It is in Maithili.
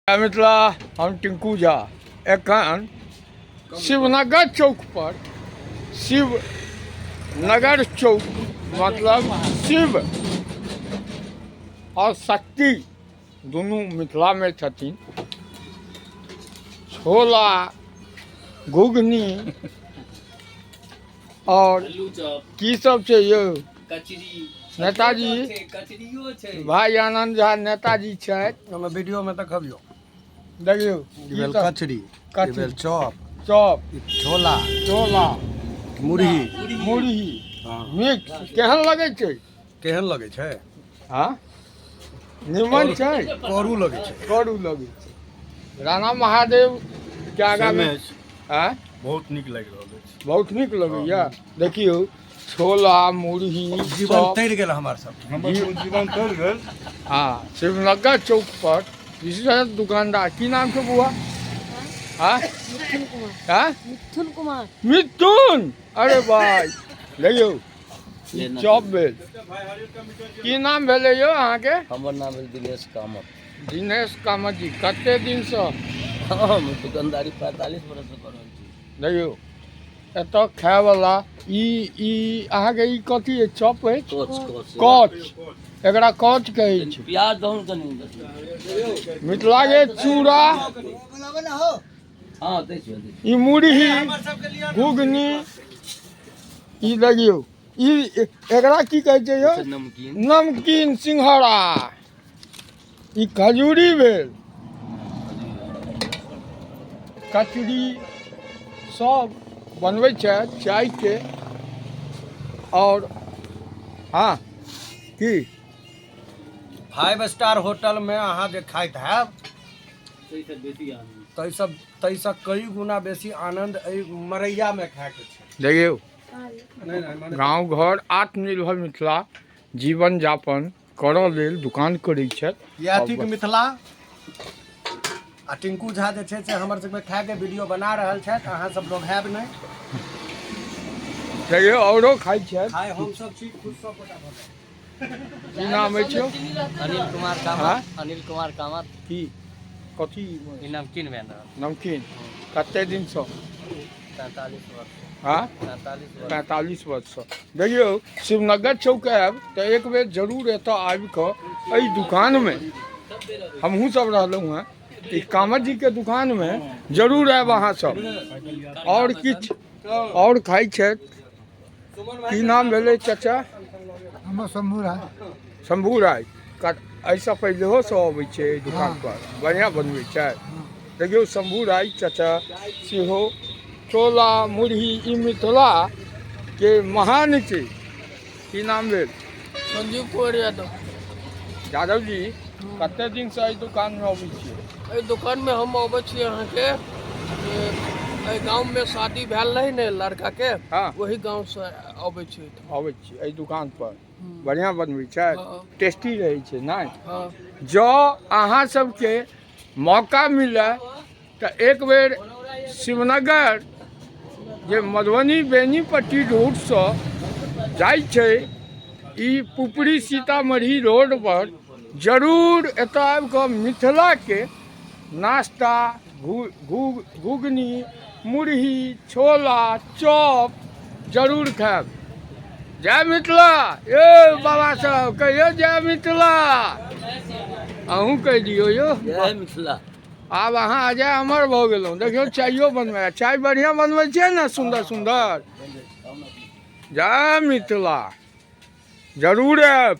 मिथिला, हम टिंकू झा एखन शिवनगर चौक पर, शिव नगर चौक मतलब शिव और शक्ति दुनू मिथिलामे छथिन। छोला घुघनी और की सब छै यौ नेताजी? भाई आनंद झा नेताजी छथि। ओहिमे वीडियो में देखबियौ। देखियौ। ई भेल कचरी, ई भेल चॉप, चॉप, ई छोला, छोला, मुरही, मुरही। हँ। मिक्स केहन लगै छै? केहन लगै छै? हँ, निमन छै। करू लगै छै। करू लगै छै। राणा महादेव के आगामे। आँय? बहुत नीक लागि रहल अछि। बहुत नीक लगैया। देखियौ, छोला मुरही जीवन चॉप। तर गेल हमर सब। हमर जीवन तर गेल। हँ, शिवनगर चौक पर विशेष दुकानदार, की नाम छै बुआ? हाँ? मिथुन कुमार। हाँ? मिथुन कुमार। मिथुन, अरे भाई, देखियौ, ई चॉप भेल। की नाम भेलै यौ अहाँके? हमर नाम भेल दिनेश कामत। दिनेश कामत जी, कते दिनसँ? हम दुकानदारी 45 बरससँ कऽ रहल छी। देखियौ, एतऽ खायवला ई ई अहाँके ई कथी अछि? चॉप अछि? Coach, coach. कच, एकरा कच कहै छै। प्याज दहुन कनि देखियौ। मिथिलाके चूड़ा। हँ, दै छियै, दै छियै। ई मुरही घुघनी, ई देखियौ, ई एकरा की कहै छै यौ? नमकीन। नमकीन सिंघाड़ा। ई खजूरी भेल, कचरी सब बनबै छै चायके। और हँ, की? फाइव स्टार होटल में अहाँ जे खाइत हैब, ताहिसँ ताहिसँ कई गुना बेसी आनंद एहि मरैयामे खायके छै। देखियौ। नहि नहि, मने गाँव घर आत्मनिर्भर मिथिला जीवन यापन करऽ लेल दुकान करै छथि। इएह थिक मिथिला। आ टिंकू झा जे छै से हमर सबके खायके वीडियो बना रहल छथि। अहाँ सब लोग हैब नहि। देखियौ, औरो खाइ छथि। खाय हम सब छी, खुद सब गोटा भऽ जाए। की नाम अछि यौ? अनिल कुमार हाँ? कामत, अनिल कुमार कामत। की कथी? ई नमकीन बनि रहल। नमकीन। कते दिनसँ? 45 वर्ष। हँ? 45 वर्ष। 45 वर्षसँ। देखियौ, शिवनगर चौक आयब तऽ एक बेर जरूर एतऽ आबि कऽ एहि दुकानमे, हमहूँ सब रहलहुँ हँ, ई कामत जीके दुकानमे जरूर आयब अहाँ सब। आओर किछु आओर खाइ छथि। की नाम भेलै चाचा? हमर शंभू राय। शंभू राय। एहिसँ पहिलेहो सब अबै छै एहि दुकान पर? बढ़िआँ बनबै छै। देखियौ, शंभू राय चाचा सेहो छोला मुरही, ई मिथिला के महान छै। की नाम भेल? संजीव कुमार यादव। यादव जी, कते दिनसँ एहि दुकानमे अबै छियै? एहि दोकानमे हम अबै छी अहाँके, एहि गाँवमे शादी भेल रहै ने लड़काके, ओहि गाँवसँ अबै छी। अबै छी एहि दुकान पर। बढ़िआँ बनबै छै? हँ। टेस्टी रहै छै नहि? हँ। जँ अहाँ सबके मौका मिले तऽ एक बेर शिवनगर जे मधुबनी बेनीपट्टी रोडसँ जाइ छै, ई पुपरी सीतामढ़ी रोड पर जरूर एतऽ आबि कऽ मिथिलाके नाश्ता, घुघनी, मुरही, छोला, चॉप जरूर खायब। जय मिथिला। ए बाबा सब, कहियौ जय मिथिला। अहूँ कहि दियौ यौ। जय मिथिला। आब अहाँ अजय अमर भऽ गेलहुँ। देखियौ, चाइयो बनबै, चाय बढ़िआँ बनबै छियै ने? सुन्दर सुन्दर। जय मिथिला, जरूर आयब।